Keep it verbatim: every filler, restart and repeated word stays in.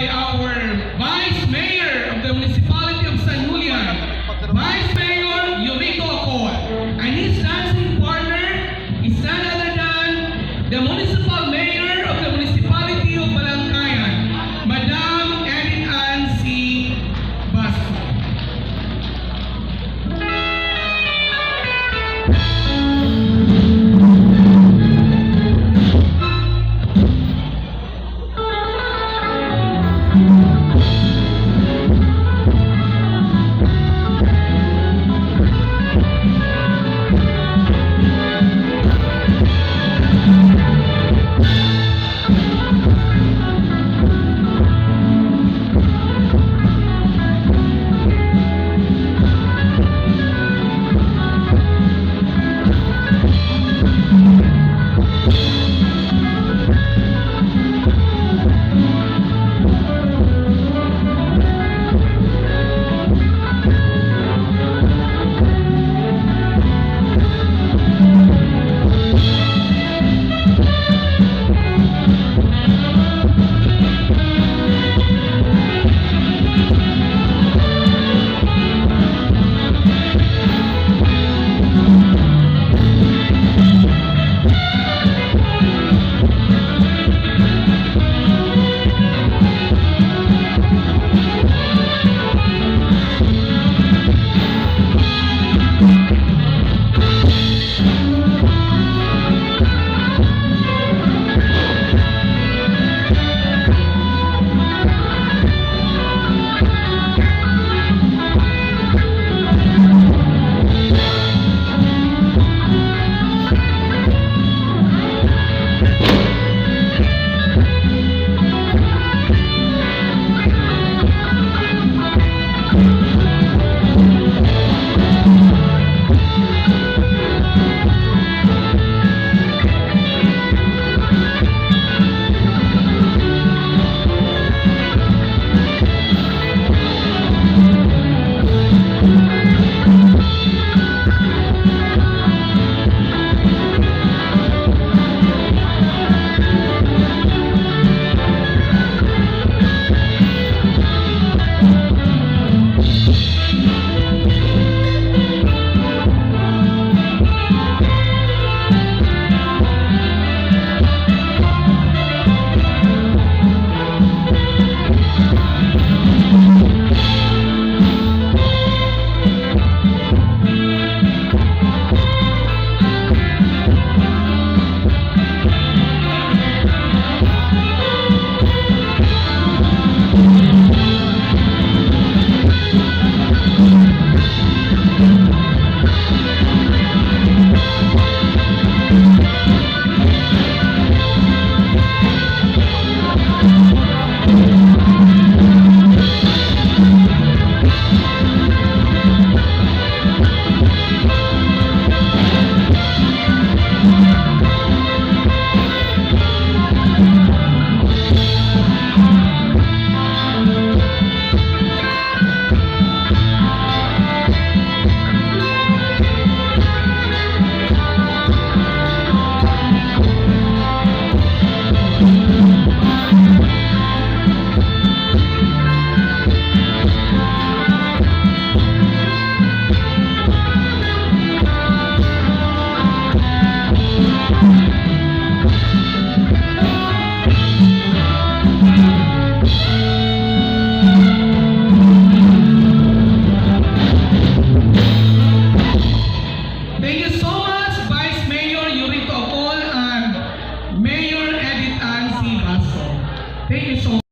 Our Vice Mayor of the Municipality of San Julian, Vice Mayor Yorito Acol, and his dancing partner is none other than the Municipal Mayor of the Municipality of Balangkayan, Madam Edith Ann C. Basco. Thank you so much, Vice Mayor Yorito Acol and Mayor Edith Ann C. Basco. Thank you so much.